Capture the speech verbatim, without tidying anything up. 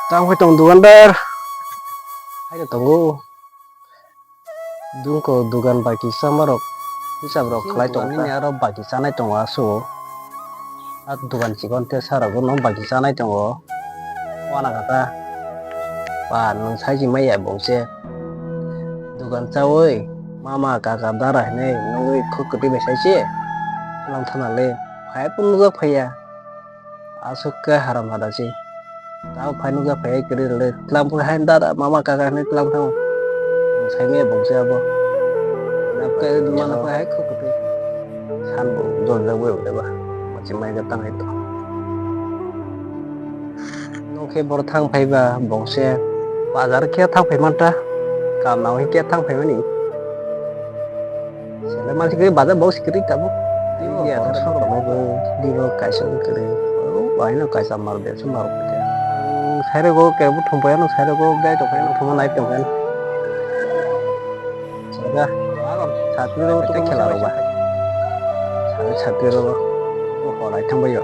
Tamo khe tong dukandar. Haino tongo. Dungko dugan baki chamarok, hisab rok khlai tong nini aro baki chanai tongo aswk. A dugan chikon te sarogo no baki chanai tongo. Wana kata. Ba nwng sai si maya bongse. Dugan chawi mama kaka dara hinwi nungwi khuk kwtwi bai sai se. Lam thana le. Phai pun nujak phaiya. Aswk khe haram hada se. Tamo phai nukjak phai kwrwi rwle tlang phai hai dada mama kaka hinwi tlang thango. Saimaya bongse abo. Nabkhe mano phai hai khuk kwtwi. San bo jol jak bai wngdeba. Machi mai khe tang hai to. Nokhe boro thang phaiba bongse. Bazar khe thang phai manta. Kam nang khe thang phai mani. Sele mansi kwrwi bazar bo si kwrwi tabuk. Iya, borok soro bai bo, di bo kaisa wng kwrwi. O, bahai no kaisa mar bersa mar khe. Sairo go kebo thum pai no, sairo go gai to pai no, thum nai to pai no. Sega, satwi ro to khela ro ba. Satwi ro, o horai thang bai yo.